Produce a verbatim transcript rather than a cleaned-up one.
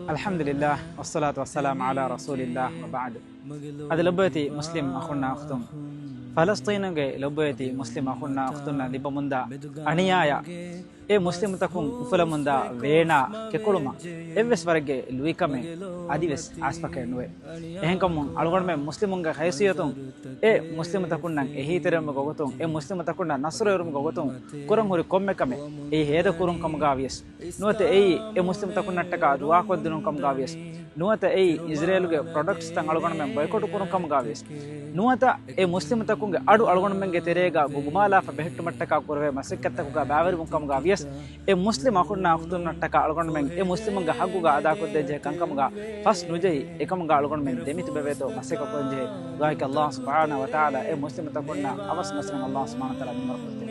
އަލްޙަމްދުލިއްލާހް، ވައްޞަލާތު ވައްސަލާމު ޢަލާ ރަސޫލިއްލާހް، ވަބަޢްދު. އަދި ލޮބުވެތި މުސްލިމް އަޚުންނާ އުޚްތުން، ފަލަސްޠީނުގެ ލޮބުވެތި މުސްލިމް އަޚުންނާ އުޚްތުންނަށް ލިބަމުންދާ އަނިޔާޔަށް، އެ މުސްލިމުތަކުން އުފުލަމުންދާ ވޭނާ ކެކުޅުމަށް އެއްވެސް ވަރެއްގެ ލުއިކަމެއް އަދިވެސް އާސްފަކައެއް ނުވޭ. އެހެންކަމުން އަޅުގަނޑުމެން މުސްލިމުންގެ ހައިސިއްޔަތުން އެ މުސްލިމުތަކުންނަށް އެހީތެރިވުމުގެ ގޮތުން، އެ މުސްލިމުތަކުންނަށް ނަޞްރު އެރުމުގެ ގޮތުން ކުރަން ހުރި ކޮންމެ ކަމެއް އެއީ ހޭދަ ކުރުން ކަމުގަ ވިޔަސް ނުވަތަ އެއީ އެ މުސްލިމުތަކުންނަށްޓަކާ ދުޢާކޮށްދިނުން ކަމުގަ ވިޔަސް ނުވަތަ އެއީ އިޒްރޭލުގެ ޕްރޮޑަކްޓްސްތައް އަޅުގަނޑުމެން ބޮއިކޮޓު ކުރުން ކަމުގަ ވިޔަސް ނުވަތަ އެ މުސްލިމުތަކުންގެ އަޑު އަޅުގަނޑުމެންގެ ތެރޭގަ ގުގުމާލާފަ ބެހެއްޓުމަށްޓަކާ ކުރެވޭ މަސައްކަތްތަކުގަ ބައިވެރިވުން ކަމުގަ ވިޔަސް އެ މުސްލިމް އަޚުންނާ އުޚްތުންނަށްޓަކާ އަޅުގަނޑުމެން އެ މުސްލިމުންގެ ހައްގުގަ އަދާކޮށްދޭންޖެހޭ ކަންކަމުގަ ފަސް ނުޖެހި އެކަމުގަ އަޅުގަނޑުމެން ދެމިތިބެވޭތޯ މަސައްކަތް ކުރަންޖެހޭ. ދުޢާއަކީ ﷲ ސުބްޙާނަހޫ ވަތަޢާލާ އެ މުސްލިމުތަކުންނާ އަވަސް ނަޞްރެއް ﷲ ސުބްޙާނަހޫ ވަތަޢާލާ މިންވަރު ކޮށްދޭ.